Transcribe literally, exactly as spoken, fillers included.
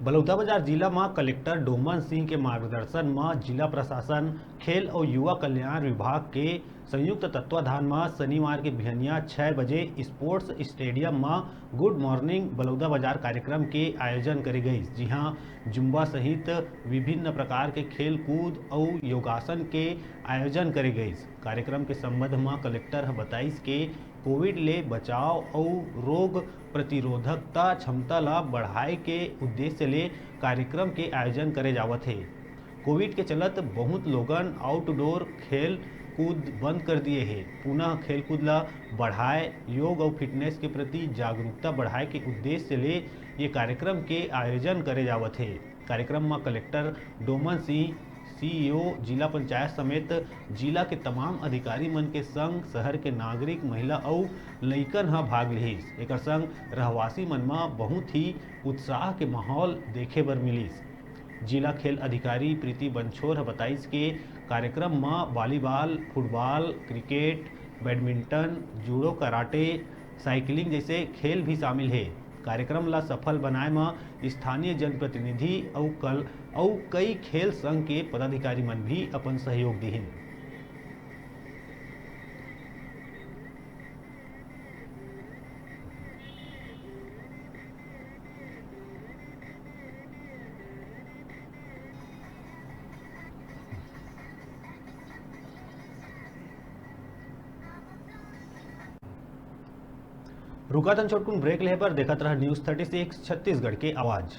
बलौदाबाजार जिला म कलेक्टर डोमन सिंह के मार्गदर्शन म जिला प्रशासन, खेल अउ युवा कल्याण विभाग के संयुक्त तत्वाधान म शनिवार के बिहनिया छह बजे स्पोर्ट्स स्टेडियम म गुड मॉर्निंग बलौदाबाजार कार्यक्रम के आयोजन करे गइस, जिहां जुम्बा सहित विभिन्न प्रकार के खेल कूद अउ योगासन के आयोजन करे गइस। कार्यक्रम के संबंध म कलेक्टर ह बताइस के कोविड ले बचाव अउ रोग प्रतिरोधकता क्षमता ला बढ़ाए के उद्देश्य ले कार्यक्रम के आयोजन करे जावत हे। कोविड के चलत बहुत लोगन आउटडोर खेल कूद बंद कर दिए हे। पुनः खेलकूद ला बढ़ाए, योग अउ फिटनेस के प्रति जागरूकता बढ़ाए के उद्देश्य ले ये कार्यक्रम के आयोजन करे जावत हे। कार्यक्रम म कलेक्टर डोमन सिंह, सीईओ, जिला पंचायत समेत जिला के तमाम अधिकारी मन के संग शहर के नागरिक, महिला अउ लइकन ह भाग लिहिस। एकर संग रहवासी मन म बहुत ही उत्साह के माहौल देखे बर मिलिस। जिला खेल अधिकारी प्रीति बंछोर ह बताइस के कार्यक्रम म volleyball, football, cricket, badminton, judo, karate, cycling जैसे खेल भी शामिल हे। कार्यक्रम ला सफल बनाए म स्थानीय जनप्रतिनिधि अउ कल अउ कई खेल संघ के पदाधिकारी मन भी अपन सहयोग दिहिन। रुकाथन छोटकुन ब्रेक लेहे बर, देखत रह न्यूज़ थर्टी सिक्स छत्तीसगढ़ के आवाज़।